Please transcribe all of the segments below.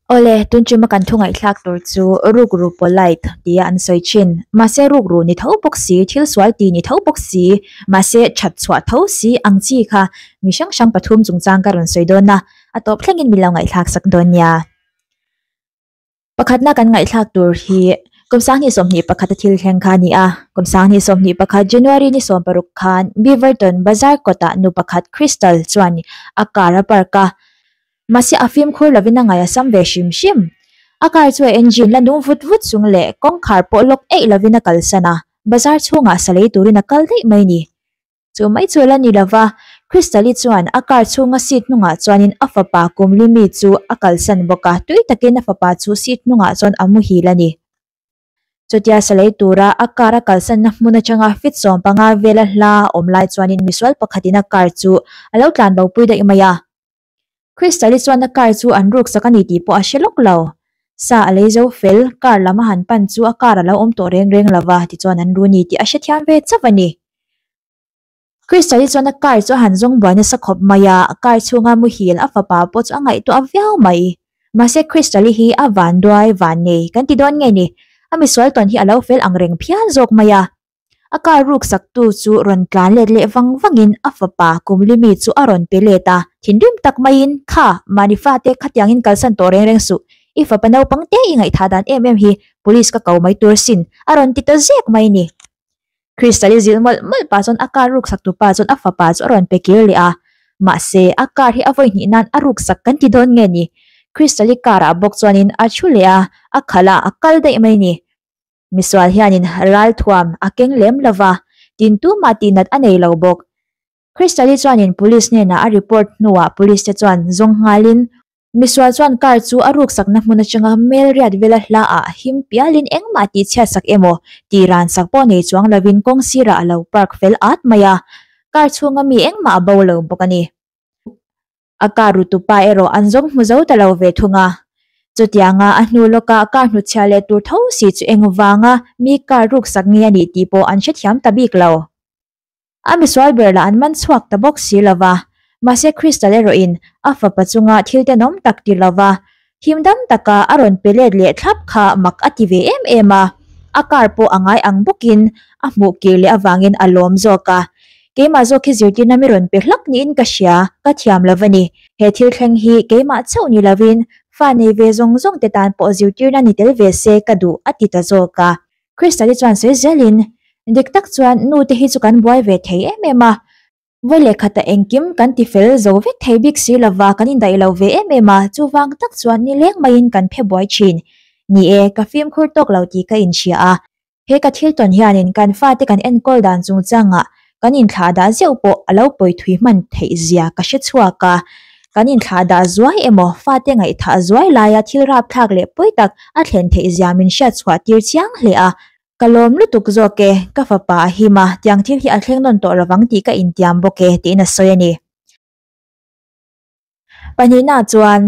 Awle, tun tuma kan thu ngaihthlak tur chu rukru polite tia an sawi thin. Mahse rukru ni tho bawk si, thil sual ti ni tho bawk si, mahse that chhuah tho si ang chi kha mi hrang hrang pathum chungchang ka rawn sawi dawn a, a tawp thlengin min lo ngaihthlak sak dawn nia. Pakhatna kan ngaihthlak tur hi kum sanghnih 21 a thil thleng kha a ni a. Kum 2021 January ni 16 khan Beaverton bazar kawtah nu pakhat Crystal chuan a car a park a. Mahse a fimkhur lovin a ngaih a sam ve hrim hrim. A car chu a engine la nung vut vut chung leh kawngkhar pawh lawk eih lovin a kalsan a, bazar chhungah sa lei turin a kal daih mai ni. Chu mai chu la ni lova, Crystal-i chuan a car chhunga seat hnungah chuanin a fapa Kumli mi chu a kalsan bawk a, tui takin a fapa chu seat hnungah chuan a muhil a ni. Chutia sa lei tura a car a kalsanna hmun atanga feet 15 vela hla a awm lai chuanin misual pakhatin a car chu a lo tlan bo pui daih mai a. Crystal-i chuan a car chu an ruk sak a ni tih pawh a hre lawk lo. Sa a lei zo fel, car lam a han pan chu a car a lo awm tawh reng reng lova, tichuan an ru ni tih a hrethiam ve chauh a ni. Crystal-i chuan a car chu a han zawng buai nasa khawp mai a, car chhunga muhil a fapa pawh chu a ngaihtuah viau mai. Mahse Crystal-i hi a vanduai van nei kan ti dawn nge ni, a misual tawn hi a lo fel ang reng phian zawk mai a. A car ruk saktu chu rawn tlan let leh vang vangin a fapa Kumli mi chu a rawn pe let a, thinrim tak maiin, Kha, mahni fate khatiangin kalsan tawh reng reng suh, i fapa naupang te i ngaihthah dan em em hi police ka ko mai tur sin, a rawn ti ta zek mai ni. Crystal i zilh mawlh mawlh pah chuan a car ruk saktu pa chuan a fapa chu a rawn pe kir leh a, mahse a car hi a vawi hnih nan a ruk sak kan ti dawn nge ni? Crystal i car ah bawk chuanin a thu leh a, a khalh a, a kal daih mai ni. Misual hianin ralthuam a keng lem lova, tin tumah tihnat a nei lo bawk. Crystal-i chuanin police hnenah a report hnuah police te chuan zawng nghalin misual chuan car chu a ruksakna hmun atanga mel riat vela hlaah him pialin engmah tihchhiatsak emaw tih ransak pawh nei chuang lovin kawng sirah a lo park fel at mai a, car chhunga mi engmah a bo lo bawk a ni. A car rutupa erawh an zawng hmu zo ta lo ve thung a. Chutianga a hnu lawka car hnutchhiah leh tur tho si chu eng vanga mi car ruksak nge a nih tih pawh an hrethiam ta bik lo. A misual ber lah an man chhuak ta bawk si lo va. Mahse Crystal erawhin a fapa chunga thil tenawm tak ti lo va, him dam taka a rawn pe let leh thlap kha mak a ti ve em em a. A car pawh a ngai ang bawkin a hmuh kir leh avangin a lawm zawk a. Keimah zawk hi zirtirna mi rawn pe hlak niin ka hria, ka thiam lo a ni. He thil thleng hi keimah chauh ni lovin fa nei ve zawng zawng te tan pawh zirtirna ni tel ve se ka duh a ti ta zawk a. Crystal-i chuan sawi zelin, Dik tak chuan nu te hi chu kan buai ve thei em em a, vawi leh khatah engkim kan ti fel zo vek thei bik si lova kan indaih lo ve em em a, chuvang tak chuan nileng maiin kan phe buai thin. Ni e, ka fimkhur tawk lo tih ka inhria a, He ka thil tawn hianin kan fate kan enkawl dan chungchangah kan inthlah dah zeuh pawh a lo pawi thui hman theih zia ka hre chhuak a. Kan inthlah dah zuai emaw fate ngaihthah zuai laia thil rapthlak leh pawi tak a thlen theih zia min hriat chhuah tir chiang hle a. Ka lawm lutuk zawk e, ka fapa a him a, tiang thil hi a thleng nawn tawh lovang tih ka intiam bawk e, tiin a sawi a ni. Pahnihna chuan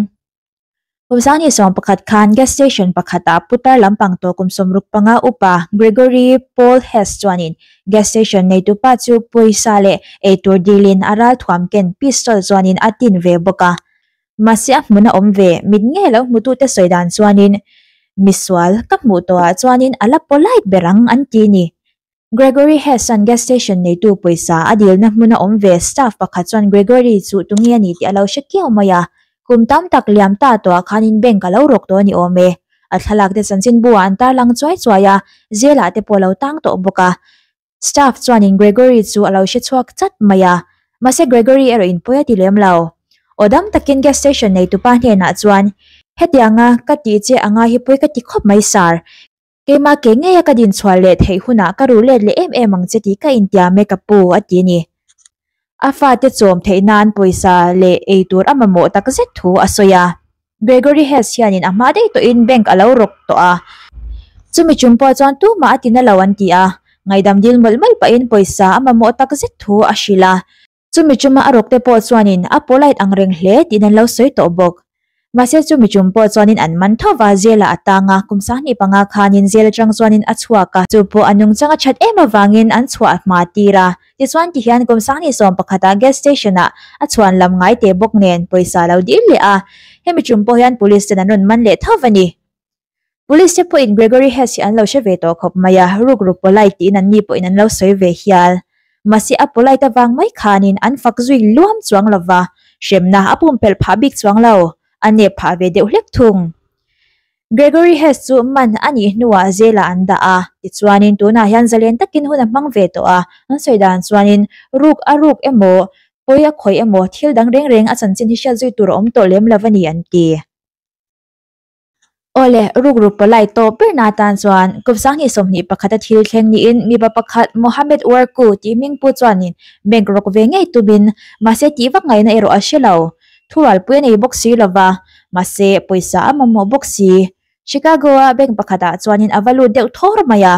Kum 21 khan gas station pakhatah putar lampang tawh kum 65 upa Gregory Paul Hess chuanin gas station neitupa chu pawisa leh eitur dilin a ralthuam ken pistol chuanin a tin ve bawk a. Mahse a hmun a awm ve mit ngei lo hmutute sawi dan chuanin misual ka hmuh tawhah chuanin a la polite ber ang an ti ni. Gregory Hess-a'n gas station neitu pawisa a dilna hmun a awm ve staff pakhat chuan Gregory chu tunge a ni tih a lo hre kiau mai a, kum tam tak liam ta tawhah khanin bank a lo rawk tawh a ni awm e. A thlalak te chanchinbu ah an tarlang chuai chuai a, jail ah te pawh a lo tang tawh bawk a. Staff chuanin Gregory chu a lo hre chhuak chat mai a, mahse Gregory erawh in pawi a ti lem lo. Aw dam takin gas station neitupa hnenah chuan, Hetianga ka tih che anga hi pawi ka ti khawp mai sir, Keimah ke ngeia ka din chhuah leh theih hunah ka ruh let leh em em ang che tih ka intiam e ka pu, a ti a ni. A fate chawm theih nan pawisa leh ei tur a mamawh tak zet thu a sawi a. Gregory Hess hianin a hma daih tawhin bank a lo rawk tawh a. Chumi chung pawh chuan tumah a ti na lo an ti a. Ngaihdam dil mawlh mawlh pahin pawisa a mamawh tak zet thu a hrilh a. Chumi chuma a rawkte pawh chuanin a polite ang reng hle tiin an lo sawi tawh bawk. Mahse chumi chum pawh chuanin an man tho va, jail-ah a tang a, kum 25 khanin jail atang chuanin a chhuak a, chu pawh a nungchang a that em avangin an chhuah hma tir a. Tichuan tihian kum 21 ah gas station-ah a chhuan lam ngai teh bawk nen pawisa a lo dil leh a. Hemi tum pawh hian police ten an rawn man leh tho a ni. Police te pawhin Gregory Hess hi an lo hre ve tawh khawp mai a, rukru polite tiin an ni pawhin an lo sawi ve hial. Mahse a polite avang mai khanin an fak zui luam chuang lo va, hremna a pumpelh phah bik chuang lo, a nep phah ve deuh hlek thung. Gregory Hess chu man a nih hnuah zelah an dah a, tichuanin tunah hian zalen takin hun a hmang ve tawh a, an sawi dan chuanin ruk a ruk emaw, pawi a khawih emaw thil dang reng reng a chanchin hi hriat zui tur a awm tawh lem lo a ni an ti. Awle, rukru polite tawp berna atan chuan kum 2021 a thil thleng niin mipa pakhat Mohammed Warku tih hming pu chuanin bank rawk ve ngei tumin mahse tih vak ngaihna erawh a hre lo. Thurualpui a nei bawk si lova, mahse pawisa a mamawh bawk si. Chicago-a bank pakhatah chuanin a va lut deuh thawr mai a,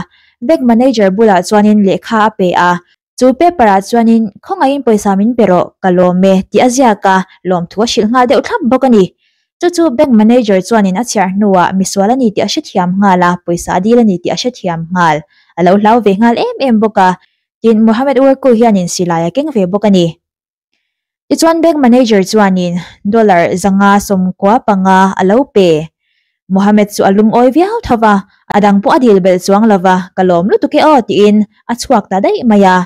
bank manager bulah chuanin lehkha a pe a. Chu paper ah chuanin khawngaihin pawisa min pe rawh, ka lawm e tih a ziak a, lawmthu a hrilh nghal deuh thlap bawk a ni. Chu chu bank manager chuanin a chhiar hnuah misual a ni tih a hrethiam nghal a, pawisa a dil a ni tih a hrethiam nghal. A lo hlau ve nghal em em bawk a, tin Mohammed Urku hianin silai a keng ve bawk a ni. Tichuan bank manager chuanin dollar 595 a lo pe. Mohammed chu a lungawi viau tho va, a dang pawh a dil belh chuang lo va, ka lawm lutuk e aw tiin a chhuak ta daih mai a.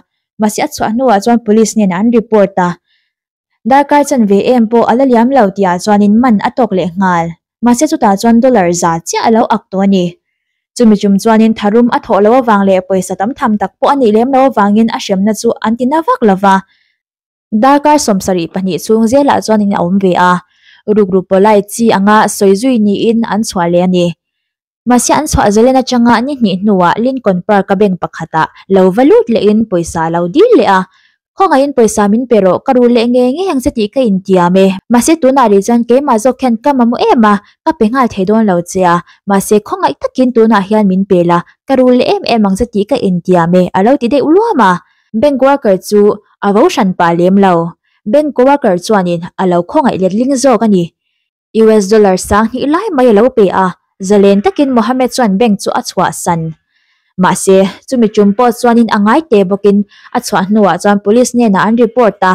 Mahse a chhuah hnuah chuan police hnenah an report a, darkar chanve em pawh a la liam lo tihah chuanin man a tawk leh nghal. Mahse chutah chuan dollar za chiah a lo ak tawh a ni. Chumi chum chuanin tharum a thawh loh avang leh pawisa tam tham tak pawh a nih lem loh avangin a hremna chu an ti na vak lo va. Darkar 72 chhung zelah chuanin a awm ve a, rukru pawlai chi anga sawi zui niin an chhuah leh a ni. Mahse an chhuah zalen atanga ni hnih hnuah Lincoln Park-a bank pakhatah lo va lut lehin pawisa a lo dil leh a, Khawngaihin pawisa min pe rawh, ka rul leh ngei ngei ang che tih ka intiam e. Mahse tunah rih chuan keimah zawk hian ka mamawh em a, ka pe nghal thei dawn lo che a. Mahse khawngaih takin tunah hian min pe la, ka rul leh em em ang che tih ka intiam e, a lo ti deuh luam a. Bank worker chu a vo hran pah lem lo. Bank worker chuanin a lo khawngaih letling zawk a ni. US dollar 2000 lai mai a lo pe a, zalen takin Mohammed chuan bank chu a chhuahsan. Mahse, chumi tum pawh chuanin a ngai te bawkin a chhuah hnuah chuan police hnenah an report a,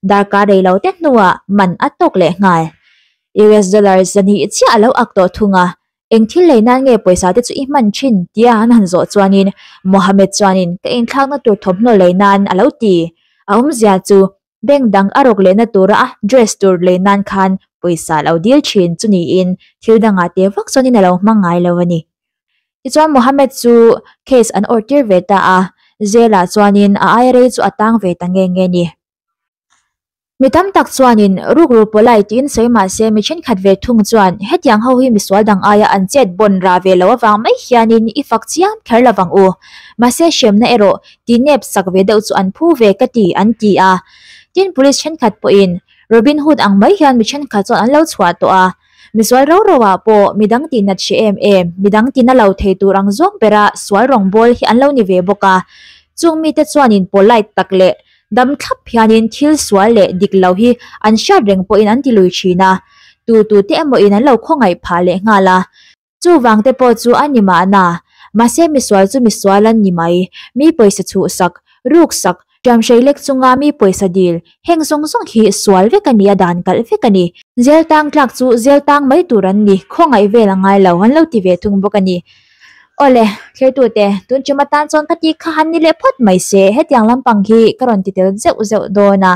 darkar rei lo te hnuah man a tawk leh nghal. US dollar 200 chiah a lo ak tawh thung a, eng thil lei nan nge pawisa te chu i hman thin tia an han zawh chuanin Mohammed chuanin ka inthlakna tur thawmhnaw lei nan a lo ti. A awmzia chu Bank dang a rawk lehna tura a dress tur lei nan khan pawisa a lo dil thin chu niin thil dangah te vak chuanin a lo hmang ngai lo a ni. Tichuan Mohammed chu case an awrh tir ve ta a, jail ah chuanin a ai rei chu a tang ve ta nge nge ni. Mi tam tak chuanin rukru pawlai tiin sawi mah se mi thenkhat ve thung chuan hetiang ho hi misual dang aia an chet bawn ra ve lo avang mai hianin i fak chiam kher lo vang u. Mahse hremna erawh ti nep sak ve deuh chu an phu ve ka ti an ti a. Tin police thenkhat pawhin Robin Hood ang mai hian mi thenkhat chuan an lo chhuah tawh a. Misual ro ro ah pawh midang tih nat hre em em, midang tina lo thei tur ang zawng bera sual rawngbawl hi an lo ni ve bawk a. Chung mite chuanin polite tak leh dam thlap hianin thil sual leh dik lo hi an hriat reng pawhin an ti lui thin a. Tu tu te emaw in an lo khawngaih phah leh nghal a. Chuvang te pawh chu a ni mahna, mahse misual chu misual an ni mai, mi pawisa chhuhsak, ruksak, ṭiamhrei lek chunga mi pawisa dil, heng zawng zawng hi sual vek a ni a dan kalh vek a ni. Zel tang tlak chu zel tang mai tur an ni, khawngaih vel a ngai lo, an lo ti ve thung bawk a ni. Awle, thlertute, tun ṭum atan chuan ka tih kha han ni leh phawt mai se, hetiang lampang hi ka rawn ti tel zeuh zeuh dawn a.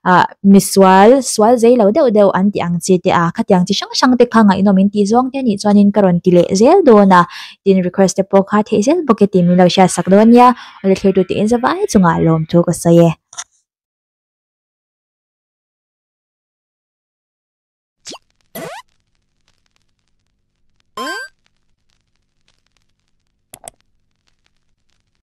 ah misual sual zei lo deuh deuh an tih ang chi te a khatiang chi hrang hrang te kha ngaihnawm in tih zawng te anih chuanin ka rawn ti leh zel dawn a tin request te pawh kha theih zel bawk e tih min lo hriat sak dawn nia awle thlir tute in zavai chungah lawmthu ka sawi e.